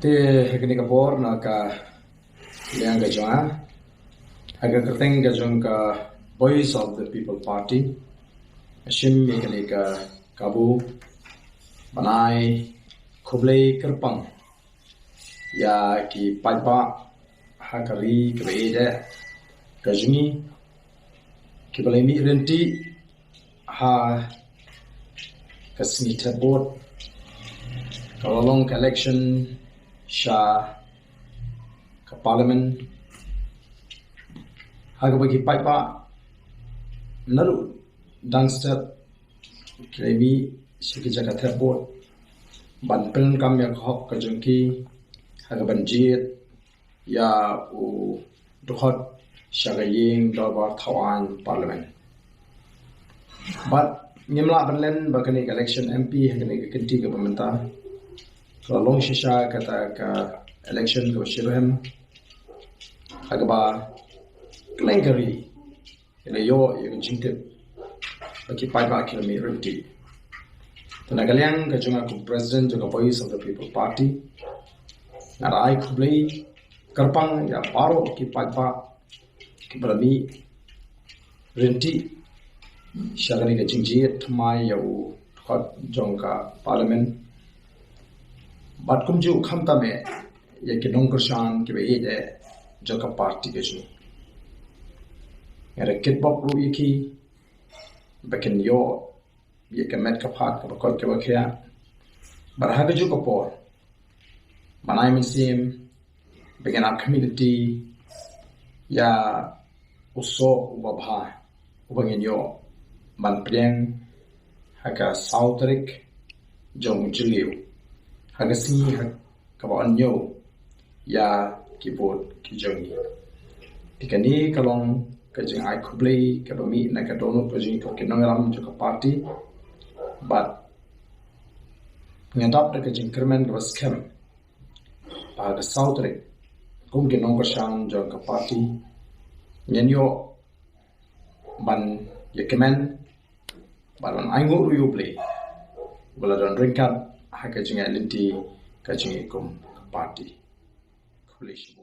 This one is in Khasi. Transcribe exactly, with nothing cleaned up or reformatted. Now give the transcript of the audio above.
Te ha kane ka por na ka liang ka jong nga, ha ka kyrteng ka jong ka Voice of the People Party, nga shim ïa kane ka kabu ban ai khublei kyrpang ïa ki paidbah ha ka ri kaba ïeit ka jong ngi, kiba la mih ryntih ha ka sngi thep vote, ka la long ka election sha ka parliament, ha kaba ki paidbah naduh dang step ki la mih sha ki jaka thep vote ban pyndonkam ïa ka hok ka jong ki ha kaban jied ïa u dkhot sha ka ïing dorbar thaw aiñ, parliament. Bad ngim lah ban len ba kane ka election M P ha kane ka kynti kaba mynta ka la long shisha kata ka election kaba shitrhem, ha kaba kylleng ka ri ki la ïoh ïa ka jingtip ba ki paidbah ki la mih ryntih. Te na ka liang ka jong nga kum president jong ka Voice of the People Party, nga da ai khublei kyrpang ïa baroh ki paidbah kiba la mih ryntih sha kane ka jingjied thymmai ïa u dkhot jong ka parliament. Bad kumjuh khamtam eh ïa ki nongkyrshan kiba ïeit eh jong ka party ka jong ngi. Nga da kitbok ruh ïa ki ba kin ïoh ïa ka met ka phad kaba koit kaba khiah. Bad ha kajuh ka por ban ai mynsiem ba ngin ap community ïa u soh uba bha uba ngin ïoh ban pdiang ha ka saw tarik jong u Jylliew, ha ka sngi ha kaba yn ñiew ïa ki vote ki jong ngi. Te kane ka long ka jingai khublei kaba mih na ka dohnud ka jong ngi ki nongïalam jong ka party. Bad nga dap da ka jingkyrmen kaba skhem ba ha ka saw tarik kum ki nongkyrshan jong ka party ngin ïoh ban ïa kmen bad ban ainguh ruh ïa U Blei uba la don ryngkat ha ka jingïaid lynti ka jong ngi kum ka party. Khublei shibun.